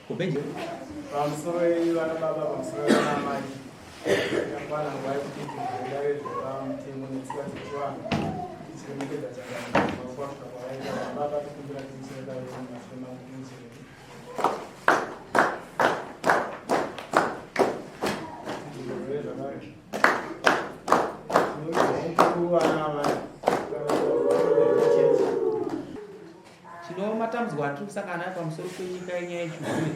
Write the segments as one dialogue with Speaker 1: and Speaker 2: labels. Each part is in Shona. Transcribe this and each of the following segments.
Speaker 1: Kubenje.
Speaker 2: Pamusoro vana baba, pamusoro vana amai. Yakwana nguva yekuti tigare zvepamutemo netsika dzechivanhu tichiremekedza changamire kwasvika kwavaita baba tokumbira timusoro dare mumashure mangu muchiremba.
Speaker 1: Tino matambudziko atiri kusangana nayo pamusoro penyika yenyaya yechihure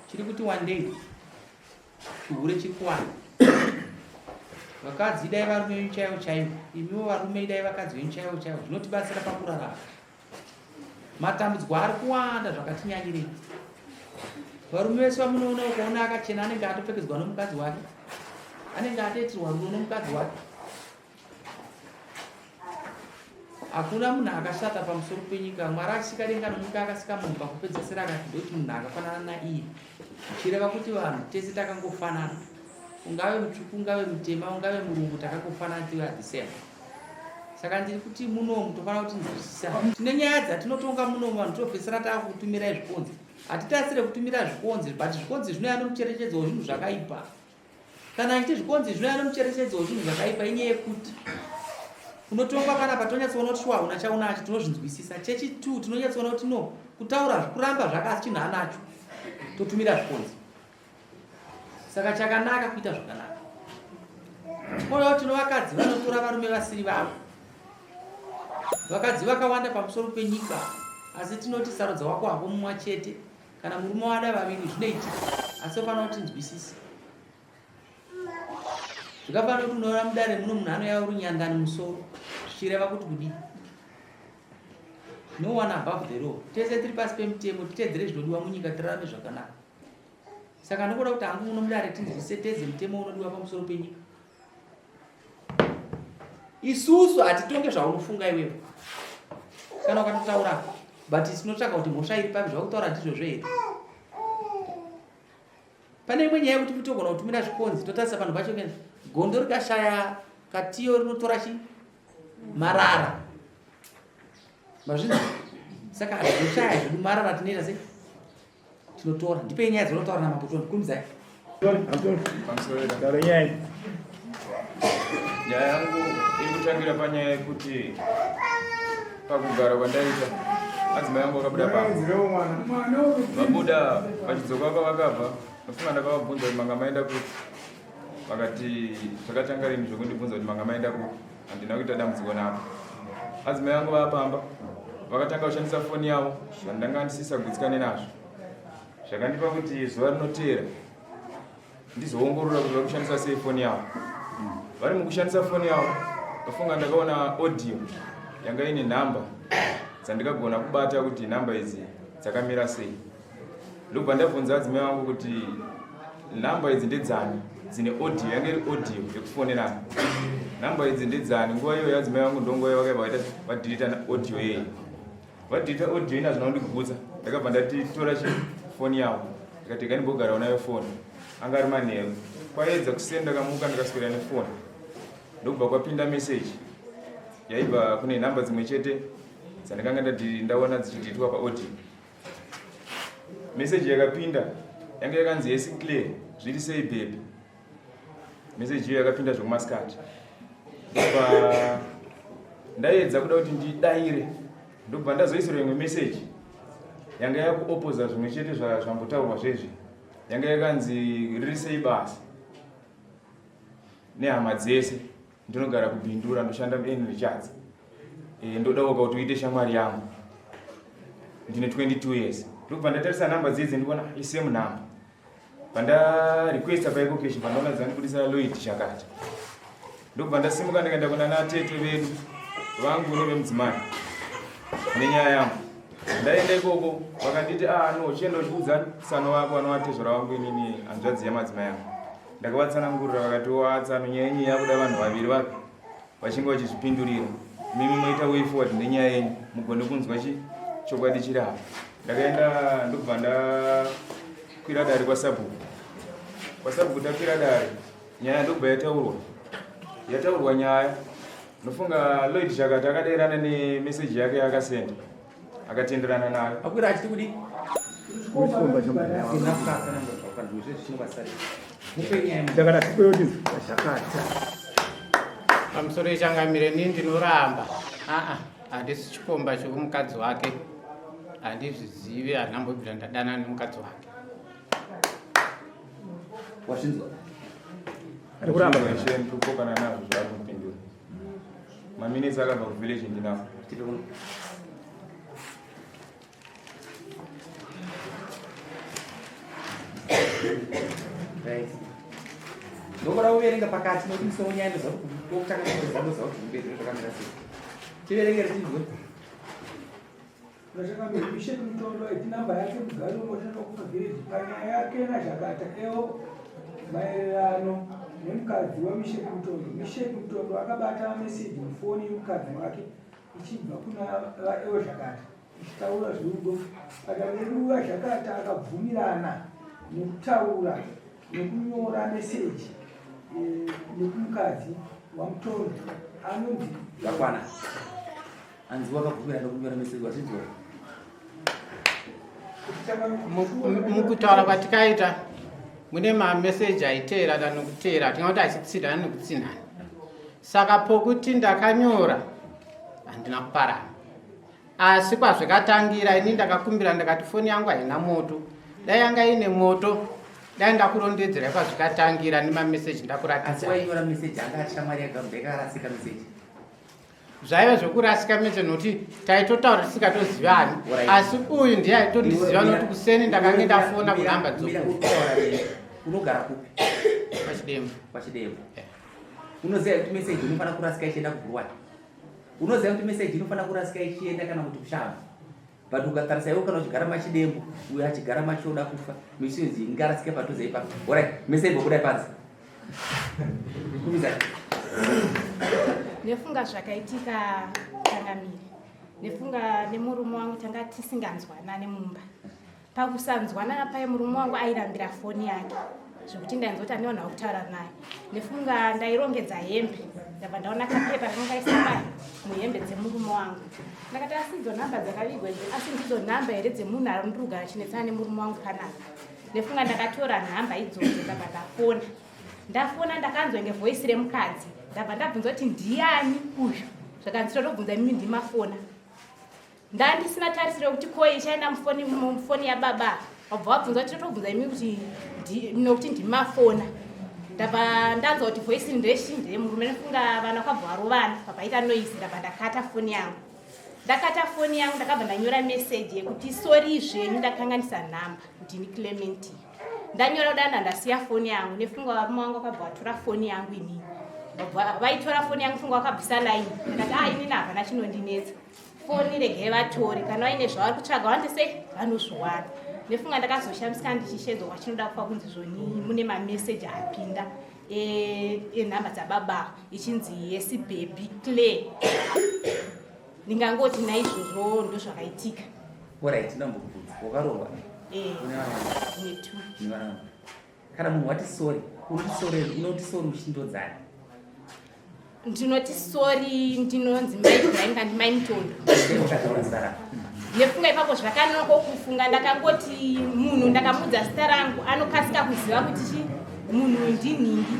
Speaker 1: chiri kuti wandei chihure chiri kuwanda vakadzi idai varume venyu chaivo chaivo imiwo varume idai vakadzi venyu chaivo chaivo zvinotibatsira pakurarama Matambudziko ari kuwanda zvakatinyanyirei. Varume vese vamunoona ukaona akachena anenge atopfekedzwa nomukadzi wake, anenge atoitirwa rudo nomukadzi wake. Hakuna munhu akashata pamusoro penyika. Mwari achisika denga nonyika akasika munhu pakupedzesera akati ndoti munhu akafanana naiye, zvichireva kuti vanhu tese takangofanana. Ungave mutsvuku, ungave mutema, ungave murungu, takangofanana tiri the same. Saka ndiri kuti munomu tofanira kuti nzwisisa. Tine nyaya dzatinotonga munomu vanhu topedzisira takutumirai zvikonzi. Hatitasire kutumira zvikonzi but zvikonzi zvinouya nomucherechedzo wezvinhu zvakaipa. Kana achiti zvikonzi zvinouya nomucherechedzo wezvinhu zvakaipa inyaya yekuti unotongwa panapa tonyatsoona kuti shuwa hauna chaunacho tinozvinzwisisa. Chechi two tinonyatsoona kuti no kutaura zvikuramba zvakasi chinhu anacho totumira zvikonzi. Saka chakanaka kuita zvakanaka. Koyo tino vakadzi vanotora varume vasiri vavo. Vakadzi vakawanda pamusoro penyika asi tinoti sarudza wako hako mumwa chete kana murume wada vaviri zvinoitika asi ufanira kuti nzwisise. Zvikafanira kuti unoona mudare muno munhu anouya uri nyandani musoro zvichireva kuti kudii? No one above the law. Tese tiri pasi pemutemo titedzere zvinodiwa munyika tirarame zvakanaka. Saka ndinoda kuti hangu muno mudare tinzwise teze mutemo unodiwa pamusoro penyika. Isusu hatitonge zvaunofunga iwewe. Kana ukatotaura but tinotsvaka kuti mhosva iri papi zvakutaura ndizvozvo here. Pane imwe nyaya yekuti togona kutumira zvikonzi totarisa panhu pacho gondo rikashaya katiyo rinotora chi marara. Mazvinzwa? Saka hazvishaya zvedu marara tinoita sei? Tinotora. Ndipei nyaya dzinotaura namambo Tony. Kurumidzai.
Speaker 2: Taura nyaya.
Speaker 3: Nyaya yangu iri kutangira panyaya yekuti pakugara kwandaita madzimai angu akabuda pamba vabuda vachidzoka kwavakabva ndofunga ndakavabvunza kuti manga maenda kupi vakati zvakatanga rini zvekundibvunza kuti manga maenda kupi handina kuita dambudziko navo adzimai vangu vapamba vakatanga kushandisa foni yavo zvandanga ndisisagutsikane nazvo zvakandipa kuti zuva rinoteera ndizoongorora kuti vari kushandisa sei foni yavo vari mukushandisa foni yavo ndofunga ndakaona audio yanga ine nhamba dzandikagona kubata kuti nhamba idzi dzakamira sei ndobva ndabvunza adzimai vangu kuti nhamba idzi ndedzani dzine audio yange iri audio yekufonerana nhamba idzi ndedzani nguva iyoyo adzimai vangu ndonguva yavakaiva vaita vadhilita audio yeye vadhilita audio ina zvina kundigutsa ndakabva ndati tora chi foni yavo ndikati rega ndimbogarawo nayo foni anga ari manheru kwaedza kuseni ndakamuka ndikaswera nefoni ndokubva kwapinda meseji yaibva kune nhamba dzimwe chete dzandikanga ndaona dzichidhilitwa paaudio Message yakapinda yanga yakanzi yesi clear zviri sei baby. Message iyo yakapinda zvekumasikati. Pa ndaiedza kuda kuti ndidaire ndobva ndazoisirwa imwe message yanga yakuopoza zvimwe chete zvambotaurwa zvezvi yanga yakanzi riri sei basa nehama dzese ndinogara kubindura ndoshanda muN Richards e, ndodawo kuti uite shamwari yangu ndine 22 years ndokubva ndatarisa nhamba dzidzi ndikuona isame number pandarequesta paecocash pandaona dzandibudisa Lloyd chakati Ndokubva ndasimuka ndikaenda kuna natete vedu vangu nevemudzimai nenyaya yangu. Ndaenda ikoko vakanditi ah no chienda uchiudza tsano wako anovatezvara vangu inini hanzvadzi yamadzimai angu. Ndakavatsanangurira vakati watsano nyaya yenyu yakuda vanhu vaviri vapi vachinge vachizvipindurira mimi moita way forward nenyaya yenyu mugone kunzwa chi chokwadi chiri apa. Ndakaenda ndokubva ndakwira dare kwasabhuku. Kwasabhuku takwira dare nyaya ndokubva yataurwa yataurwa nyaya ndofunga Lloyd Chakati akadeerana nemeseji yake yaakasenda akatenderana nayo
Speaker 1: akwira achiti kudii
Speaker 4: Pamusoro yechangamire ini ndinoramba aa handisi chikomba chekumukadzi wake handizvizivi handina mbobvira ndadanana nemukadzi wake
Speaker 1: Wazvinzwa?
Speaker 3: Ari kuramba ishe ndikupokana nazvo zvaari kupindura. Maminitsi akabva kuvillage ndinawo.
Speaker 1: Tipe kuno. Right. Ndokuda kuverenga pakati nokuti musoro nyaya ndoziva kuti ndokutanga kuverenga ndoziva kuti kumberi zvakamira sei. Tiverengere tinzwe.
Speaker 5: Vachakamberi Bishop Mutondo aiti namba yake mugari weMoshando kumaVillage panyaya yake naZhakata Eo maererano nemukadzi waMishek Mutondo. Mishek Mutondo akabata meseji mufoni yemukadzi wake ichibva kuna vaEo Zhakata ichitaura zverudo. Padare redu VaZhakata akabvumirana nekutaura nekunyora meseji eh, nekumukadzi waMutondo anonzi
Speaker 1: Zvakwana. Hanzi wakabvumira nokunyora message wazvinzwa.
Speaker 4: Mukutaura kwatikaita mune mameseji aiteerana nokuteera tingati achitsinhana nekutsinhana saka pokuti ndakanyora handina kuparana asi kwazvikatangira ini ndakakumbira ndakati foni yangu haina moto dai yanga ine moto dai ndakurondedzera kwazvikatangira nemameseji ndakuratidza
Speaker 1: asi wainyora meseji anga achishamwari yakarasika meseji
Speaker 4: Zvaiva zvekurasika mese nokuti taitotaura tisingatozivani asi uyu ndiye aitondiziva nokuti kuseni ndakange ndafona kunhamba
Speaker 1: dzounogara kupi
Speaker 4: pachidembo
Speaker 1: pachidembo unoziva kuti meseji inofanira kurasika ichienda kubhuruwani unoziva kuti meseji inofanira kurasika ichienda kana kuti kushamba but ukatarisa iwe kana uchigara machidembo uyo achigara machoda kufa mishinji ingarasike padhuze ipapo orit mese imbobudai panze kumizai
Speaker 6: nefunga zvakaitika changamire nefunga nemurume wangu tanga tisinganzwanane mumba Pakusanzwanana paye murume wangu airambira foni yake zvekuti ndainzwa kuti andiwanhu vakutaura naye. Nefunga ndairongedza hembe ndabva ndaona kapepa kakanga kaiswa mari muhembe dzemurume wangu. Ndakati asi idzo nhamba dzakavigwa idzi asi ndidzo nhamba here dzemunhu ari kugara achinetsana nemurume wangu panapa. Nefunga ndakatora nhamba idzodzo ndabva ndafona. Ndafona ndakanzwa inge voice remukadzi ndabva ndabvunza kuti ndiyani uyu zvakanzi totobvunza imimi ndimafona. Ndandisina tarisiro yekuti ko ichaenda mufoni mufoni yababa wabva wabvunza kuti totobvunza imi kuti nokuti ndimafona ndabva ndanzwa kuti voice ndeshi ndeyemurume ndofunga vana kwabva varovana papaita noise ndabva ndakata foni yangu ndakata foni yangu ndakabva ndanyora meseji yekuti sori zvenyu ndakanganisa nhamba ndini clementine ndanyora kudana ndasiya foni yangu nefunga varume vangu vakabva vatora foni yangu inini vaitora foni yangu funga vakabvisa laini ndakati a ah, inini havana chinondinetsa foni regai vatore kana vaine zvavari kutsvaga vanote sei vanozviwana nefunga ndakazoshamisika ndichishedzwa kwachinoda kufa kunzi zvoni mune mameseji apinda enhamba e dzababa ichinzi yesi baby clay ndingangoti naizvozvo ndozvakaitika
Speaker 1: orit ndambokubvunza wakaroorwa
Speaker 6: eh,
Speaker 1: une kana munhu wati sorry unoti sorry unoti sorry uchindodzani
Speaker 6: Ndinoti sorry ndinonzi mai Ibrahim kandi mai Mutondo. Nefunga ipapo zvakanaka kufunga ndakangoti munhu ndakamuudza zita rangu anokasika kuziva kuti chi munhu ndinhingi.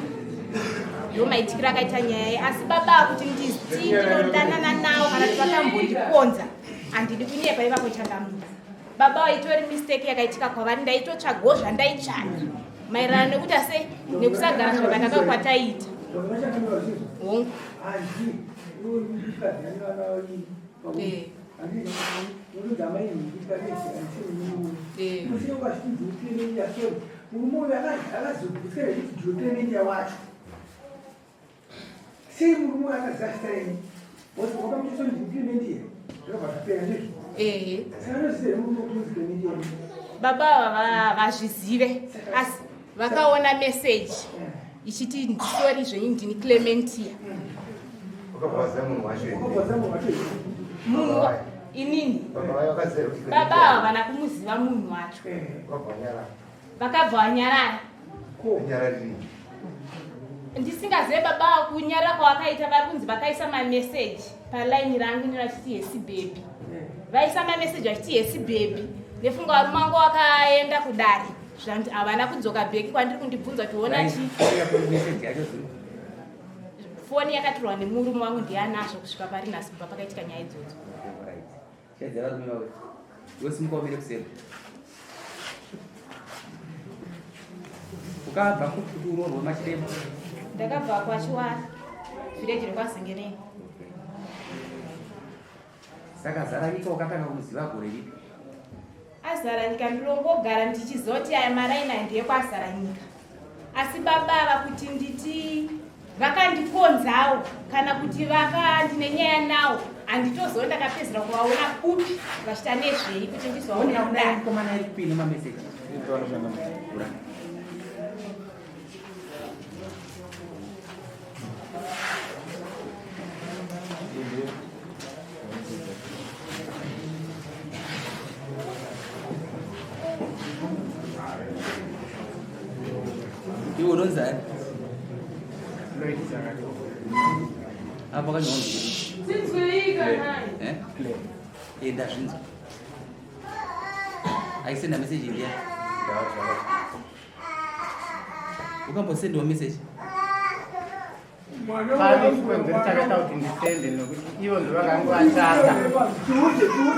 Speaker 6: Ndomaitikiro akaita nyaya iyi asi baba kuti nditi ndinodanana nawo kana kuti vakambondikonza handidi kunyepa ipapo changamira. Baba waitori mistake yakaitika kwavari ndaitotsvagawo zvandaitsvaga maererano nekuti ase nekusagara zvakanaka kwataiita. Hongu. Eh. Eh.
Speaker 5: Sei murume uyu akaziva zita renyu? Because wakamuti ndini Clement here? Zvakabva zvapera ndizvo.
Speaker 6: Ehe.
Speaker 5: Saka anoziva here murume kuti unzi Clement here?
Speaker 6: Baba ava vazvizive asi vakaona message ichiti ndisori zvenyu ndini Clementia.
Speaker 7: Wakabva waziva munhu wacho here?
Speaker 5: Wakabva waziva munhu wacho here?
Speaker 6: Munhu inini.
Speaker 7: Baba vayo vakaziva kuti
Speaker 6: Baba ava havana kumuziva munhu wacho.
Speaker 7: Wakabva wanyarara.
Speaker 6: Vakabva vanyarara.
Speaker 7: Vanyarariri.
Speaker 6: Ndisingazive baba ava kunyarara kwavakaita vari kunzi vakaisa mameseji palaini rangu ini vachiti hesi baby. Vaisa mameseji vachiti hesi baby. Nefunga varume vangu vakaenda kudare. Zvanzi havana kudzoka bheki kwandiri kundibvunza kuti wona chi. Foni yakatorwa nemurume wangu ndiye anazvo kusvika pari nhasi kubva pakaitika nyaya idzodzo.
Speaker 1: Shaidza varume vavo. Iwe simuka umire kuseri. Ukabva kupi kuti uroorwe machiremba?
Speaker 6: Ndakabva kwaChiwara, village rekwaZengereni.
Speaker 1: Saka Zaranyika wakatanga kumuziva gore ripi?
Speaker 6: Azaranyika ndinongogara ndichizoti aya maraini aya ndeekwazaranyika asi baba ava kuti nditi vakandikonzawo kana kuti vaka ndine nyaya nawo handitoziva ndakapedzera kuvaona kupi vachiita nezvei kuti ndizovaona kudai
Speaker 1: Mukomana iri kupi nemameseji? Iwe unonzi ani? Apa kanyorwa. Eh? Eh, ndazvinzwa. Aisenda message ndiya. Ukambosendiwa message?
Speaker 4: Pane chikonzero chakaita kuti ndisende nokuti ivo ndovakanga vatanga.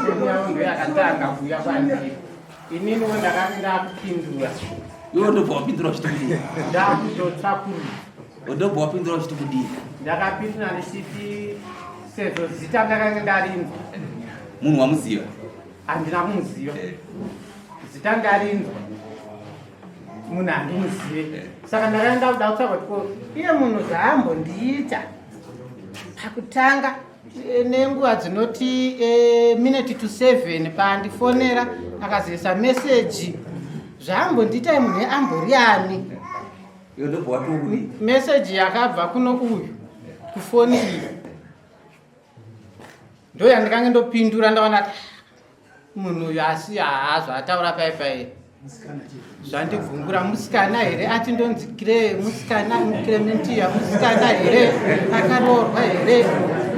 Speaker 4: Foni yavo ndoyakatanga kuuya kwandiri. Ininiwo ndakanga ndakupindura.
Speaker 1: Iwe ndobva wapindura uchiti kudii?
Speaker 4: Ndakutotsvakurudza.
Speaker 1: Ndobva wapindura uchiti kudii?
Speaker 4: Ndakapindura ndichiti sezvo zita ndakanga ndarinzwa.
Speaker 1: Munhu wamuziva?
Speaker 4: Handina kumuziva. Zita ndarinzwa. Munhu handimuzive. Saka ndakanga ndakuda kutsvaga kuti ko iye munhu zvaambondiita pakutanga nenguva dzinoti minute to 7 paandifonera akazoisa meseji zvaambondiita iye munhu ambori ani.
Speaker 1: Iwe ndobva watiwo kudii?
Speaker 4: Meseji yakabva kuno uyu kufoni iyi ndo yandikange ndopindura ndaona kuti munhu uyu asi haa zvaataura pai pai zvandibvungura musikana here ati ndonzi Cre musikana Clementia musikana here akaroorwa here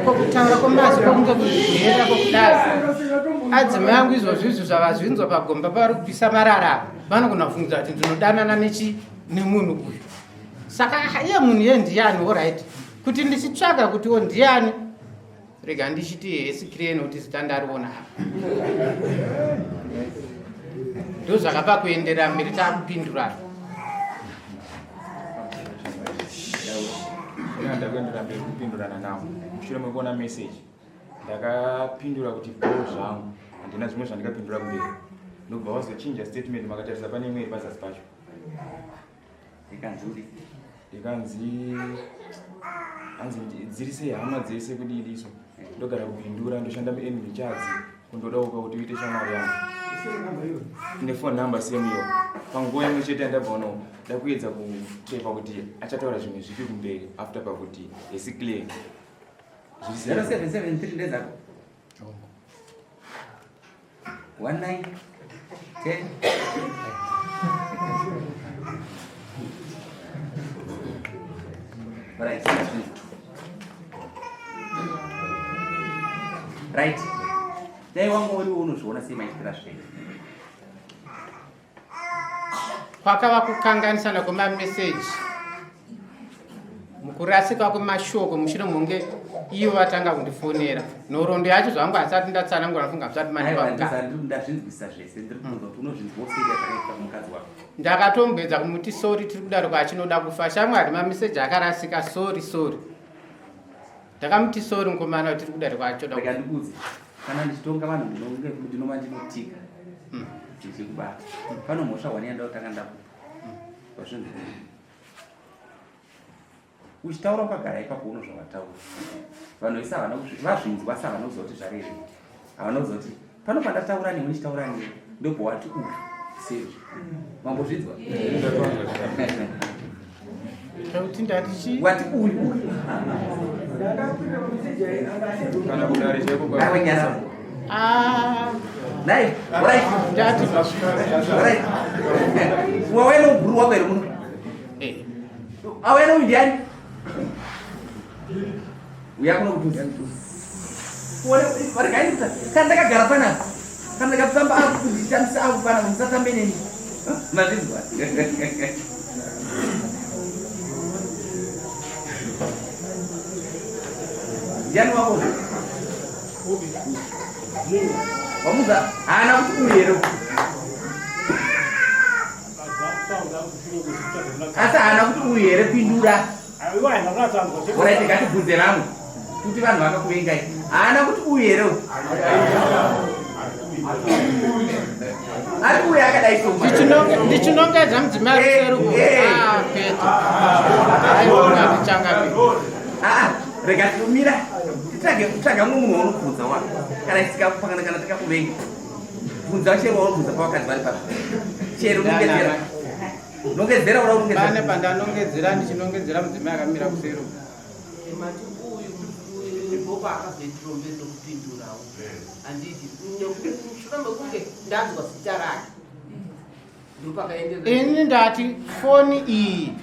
Speaker 4: ko kutaura kwemazwi kwokunge kuzvigera kwokudai adzimai angu izvozvo izvi zvavazvinzwa pagomba pavari kupisa marara apa vanogona kufungidza kuti ndinodanana nechi nemunhu uyu saka iye munhu iye ndiyani orit kuti ndichitsvaga kuti o ndiyani rega ndichiti hesi Cre nokuti zita ndariona apa ndo zvakapa kuenderera mberi takupindurana.
Speaker 3: Ndakuenderera mberi kupindurana nawo mushure mekuona message ndakapindura kuti bho zvangu handina zvimwe zvandikapindura kumberi ndobva wazochinja statement makatarisa pane imwe iri pazasi pacho
Speaker 1: Ikanzi uri?
Speaker 3: Ikanzi hanzi dziri sei hama dzese kudii so ndogara kupindura ndoshanda muN Richards kundoda uka kuti uite shamwari yangu nefone number same iyo panguva imwe chete yandabva uno ndakuedza kutepa kuti achataura zvimwe zvipi kumberi after pakuti hesi clear.
Speaker 1: 0773 ndedzako 19 10 Right, right. Dai wanga uriwo unozviona sei maitikira zvei?
Speaker 4: Kwakava kukanganisana kwemameseji mukurasika kwemashoko mushure munge ivo vatanga kundifonera nhoroondo yacho zvangu hasati ndatsanangura ndafunga hazvisati mandipa mukana.
Speaker 1: Ndazvinzwisisa zvese ndiri kubvunza kuti unozvinzwawo sei zvakaitika kumukadzi wako.
Speaker 4: Ndakatombedza kumuti sorry tiri kudaro kwaachinoda kufa shamwari mameseji akarasika sorry sorry ndakamuti sorry mukomana tiri kudaro kwaachoda
Speaker 1: kufa. Rega ndikuudze kana ndichitonga vanhu ndinova ndinotika ndichikubata pano mhosva hwani yandautanga ndakupa wazvinzwa. Uchitaura ukagara ipapo uno zvawataura. Vanhu vese havana vazvinzwa asi havana kuziva kuti zvarevei. Havana kuziva kuti pano pandataura newe ndichitaura newe ndobva wati uyu sezvo. Mambozvinzwa?
Speaker 4: Kuti ndati chii?
Speaker 1: Wati uyu.
Speaker 3: Kana kudare chaiko
Speaker 1: Aiwa nyasa.
Speaker 4: Ah.
Speaker 1: Nai, alright.
Speaker 4: Ndati.
Speaker 1: Alright. Wawena ubhuru wako here muno?
Speaker 4: Eh.
Speaker 1: Awena uyu ndiani? Uya kuno kutuzi. Uone vargai kuta. Kana ndakagara panapa. Kana ndakatamba aku kunditambisa aku panapa musatambe neni. Mazvinzwa. Ndiani wako? Wamuza haana kuti uyu here? Asi haana kuti uyu here pindura. Alright, ngatibvunze vamwe kuti vanhu vakakuvengai. Haana kuti uyu here? Ari uyu akadai so.
Speaker 4: Ndichinongedza mudzimai ari kuseri uko. Ah, kwete. Aiwa, ndichangamire.
Speaker 1: Ah, rega tinomira titsvage tsvaga mumwe munhu waunobvunza wa kana tisikakupangana kana tikakuvenga bvunza chero waunobvunza pavakadzi vari papi chero nongedzera nongedzera ura unongedzera
Speaker 4: Pane pandanongedzera ndichinongedzera mudzimai akamira kuseri uko.
Speaker 8: Mati uyu uyu ndipo akazoitirombedzo kupindurawo handiti mushure mekunge ndanzwa zita rake ndopakaenderera
Speaker 4: Ini ndati foni iyi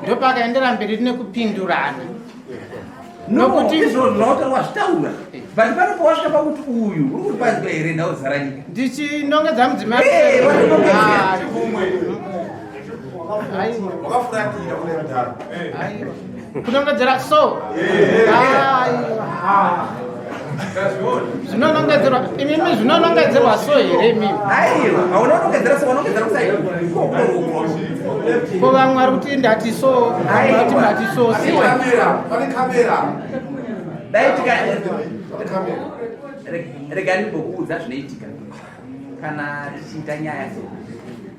Speaker 4: ndopakaendera mberi nekupindurana.
Speaker 1: Nokuti izvo zvautaura wazvitaura but pano pawasvika pakuti uyu uri kuti panzwa here nhau zara nyika
Speaker 4: Ndichinongedza mudzimai.
Speaker 1: Eh, watinongedzera.
Speaker 4: Ah, Aiwa.
Speaker 7: Wakafuratira kune mudhara.
Speaker 4: Aiwa. Kunongedzera so. Aiwa. Zvinonongedzerwa imimi zvinonongedzerwa so here imimi?
Speaker 1: Aiwa, hauna kunongedzera so wanongedzera kusai.
Speaker 4: Ko vamwe vari kuti ndati so, vamwe vari kuti ndati so.
Speaker 7: Pane kamera, pane kamera.
Speaker 1: Dai tika
Speaker 7: Pane kamera.
Speaker 1: Rega ndimbokuudza zvinoitika kana tichiita nyaya so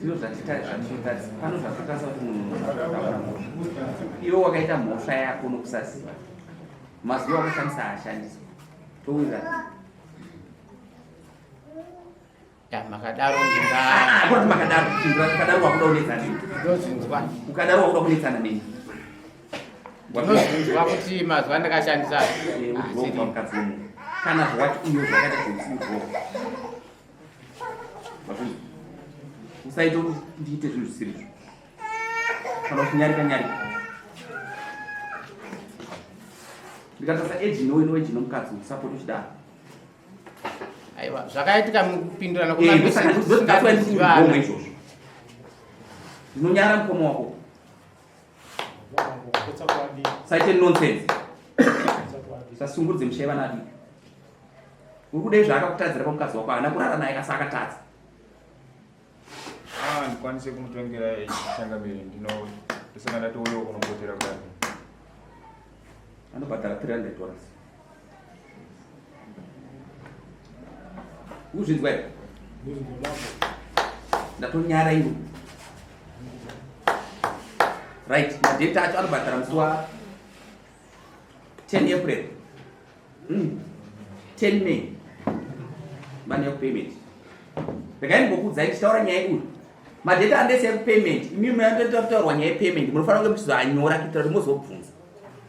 Speaker 1: tino zvatinotarisa pano zvatinotarisa kuti munhu ataura mhosva iwe wakaita mhosva yako nokusaziva mazuva akushandisa haashandiswa towirirana
Speaker 4: Ya makadaro ndinga.
Speaker 1: Ah, kuti makadaro chindura ukadaro wakuda kunetsana neni
Speaker 4: Ndozvinzwa.
Speaker 1: Ukadaro wakuda kunetsana neni.
Speaker 4: Ndinozvinzwa kuti mazuva andakashandisa.
Speaker 1: Eh, urikupa mukadzi wemunhu. Kana zvawati uyo zvakaita zveusiku. Mazvinzwa. Usaite kuti ndiite zvinhu zvisiri izvo. Kana uchinyarika nyarika. Ndikatarisa age ino ino age inomukadzi usapota uchidaro.
Speaker 4: Aiwa, zvakaitika mukupindurana
Speaker 1: Eh,
Speaker 4: kumamessage
Speaker 1: ndosaka
Speaker 4: tisingazivana.
Speaker 1: ndikugomwe izvozvo. Ndinonyara mukoma wako. Saite nonsense. Usasungurudze musha yevana vadiki. Uri kudei zvaakakutadzira pamukadzi wako haana kurara naye asi akatadza.
Speaker 3: Ah, ndikwanise kumutongera changamire ndino ndosaka ndatouyawo kunopotera kudare.
Speaker 1: Anobhadhara 300 dollars. Uzvinzwa here? Ndatonyara iwe. Right, madate acho anobhadhara musi wa 10 April. 10 May. Money of payment. Regai ndimbokuudzai ndichitaura nyaya uyu. Madate andese ekupayment, imi munotaurwa nyaya yepayment, munofanira kunge muchizoanyora kuitira kuti muzobvunza.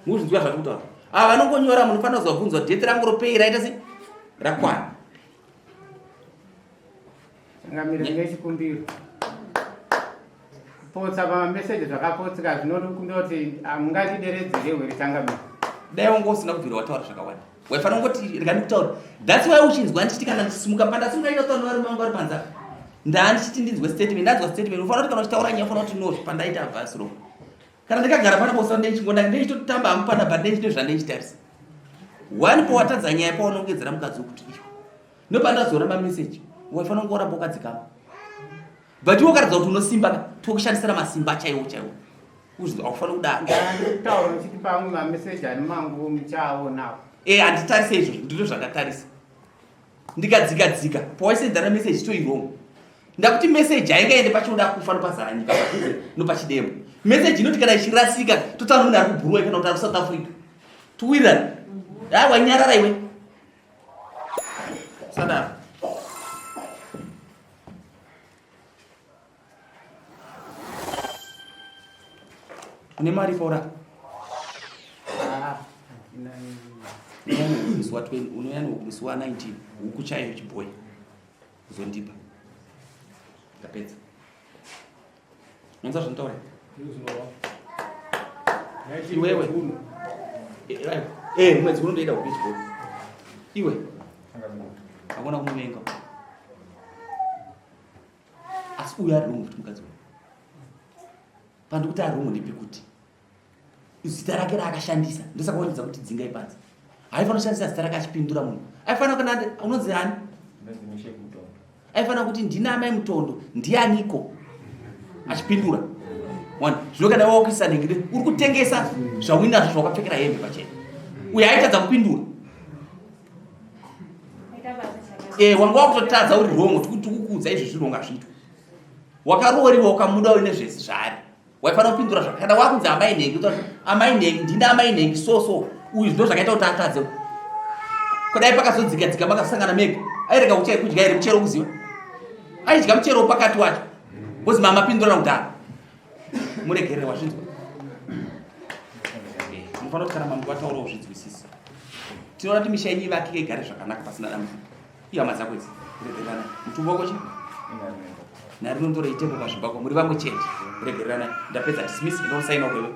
Speaker 1: Muzvinzwa zvatiri kutaura. Ava vanongonyora munofanira kuzobvunzwa date rangu ropei raita sei? Rakwana.
Speaker 4: Changamire ndine chikumbiro. Kupotsa pamameseji zvakapotseka zvinokumbira kuti hamungandideredzere here changamire.
Speaker 1: Dai wanga usina kubvira wataura zvakawanda. Waifanira kungoti rega ndikutaure. That's why uchinzwa ndichiti kana ndichisimuka pandasimuka ndinotaura nevarume vangu vari panze apa. Ndaa ndichiti ndinzwe statement, ndanzwa statement. Unofanira kuti kana uchitaura nyaya unofanira kuti no pandaita advice wrong. Kana ndikagara pano pausa ndichingonda ndichitotamba hangu pana but ndichito zvandichitarisa. One pawatadza nyaya paunongedzera mukadzi wekuti iwe. Ndopandazoona mamessage waifanira kunge waramba wakadzikama. But iwe ukaratidza kuti unosimba ka, tokushandisira masimba chaiwo chaiwo. Uzvi haufaniri kudaro.
Speaker 4: Ndandikutaura uchiti pamwe mameseji ane mangu muchaaonawo.
Speaker 1: Eh, handitarise izvozvo, ndizvo zvandatarisa. Ndikadzika dzika, pawaisendana message toi wrong. Ndakuti message haingaende pachinoda kufa nopazara nyika padhuze nopachidembo.
Speaker 9: Message inoti kana ichirasika totaura munhu ari kubhuruwa kana kuti ari kusouth Africa. Tuwirirana. Hayi wanyarara iwe. Sadaro. Une mari paura?
Speaker 4: Ah,
Speaker 9: musi wa 20 unouya musi wa 19 huku chaiyo chibhoyi uzondipa ndapedza unonza zvinotaura iwewe eh, mwedzi unondoida huku yechibhoyi iwe akona kumuvenga asi uyo ari wrong kuti mukadzi uyu pandikuti ari wrong ndepekuti zita rake raakashandisa ndosaka wanidza kuti dzinga ipanze haifanira kushandisa zita rake achipindura munhu aifanira kana unonzi ani aifanira kuti ndina amai mutondo ndianiko achipindura one zvino kana wakuisa nengire uri kutengesa zvauinazvo zvawakapfekera hembe pachena uyo aitadza kupindura Eh, wanga wakutotadza uri wrong tikukuudza izvi zviri wrong hazviitwe. Wakarooriwa ukamuda uine zvese zvaari. Waifanira kupindura zvakana wakunzi amai nhengi utori amai nhengi ndina amai nhengi so so uyu ndo zvakaita kuti atadze. Kudai pakazodzika dzika makasangana mega. Airega kuchai kudya here muchero kuziva. Aidya muchero pakati wacho. Ngozi mama pindura kudhara. Muregerere wazvinzwa. Eh, munofanira kuti kana mambo vataurawo zvinzwisisa. Tinoona kuti misha yenyu ivakike igare zvakanaka pasina dambudziko. Ihama dzako idzi. Regererana. Mutumbi wako chi? Narino ndoro itepo pazvibako muri vamwe chete. Regererana. Ndapedza dismiss ndinosaina kwewe.